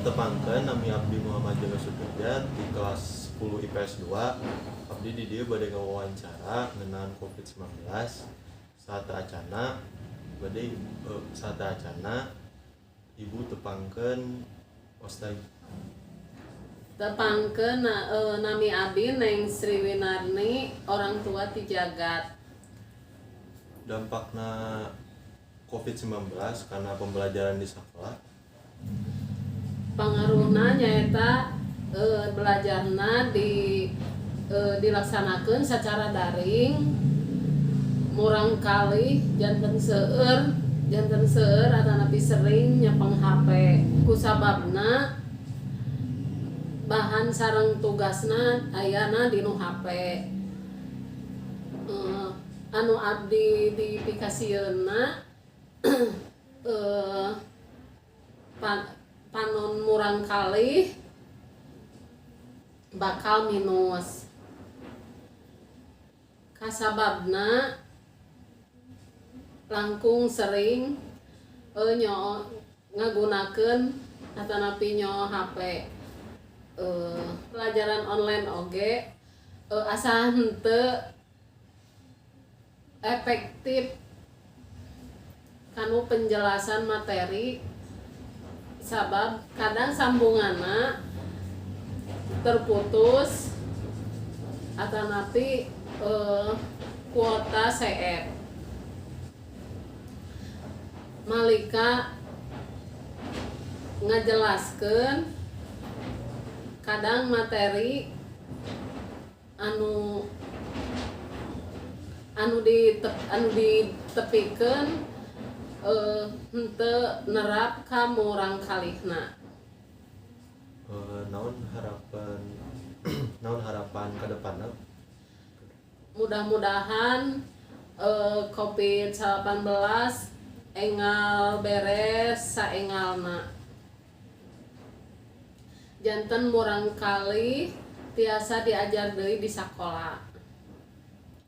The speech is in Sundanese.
Tepangkeun, nami abdi Muhammad Jaga Sudrajat di kelas 10 IPS 2. Abdi di dieu bade ngawawancara ngeunaan Covid-19. Saateu acana bade saateu acana Ibu tepangkeun, wasta. Tepangkeun, nami abdi Neng Sri Winarni, orang tua ti Jagat. Dampakna Covid-19 karena pembelajaran di sekolah? Pangaruhna nyaeta belajarna dilaksanakeun secara daring, murangkalih janten seueur atanapi sering nyepeng HP, kusababna bahan sareng tugasna ayana dinu HP. Anu abdi dipikasieunna panon murangkalih bakal minus, kasababna langkung sering nyoo ngagunakeun atanapi nyoo HP. Pelajaran online oge asa henteu efektif kanu penjelasan materi, sabab kadang sambunganna terputus atanapi kuota seep. Malika ngajelaskeun, kadang materi anu anu ditepikeun henteu nerap ka murangkalihna. Naon harapan ke depanna? Mudah-mudahan Covid-19 enggal beres saengalna, janten murangkalih tiasa diajar deui di sakola.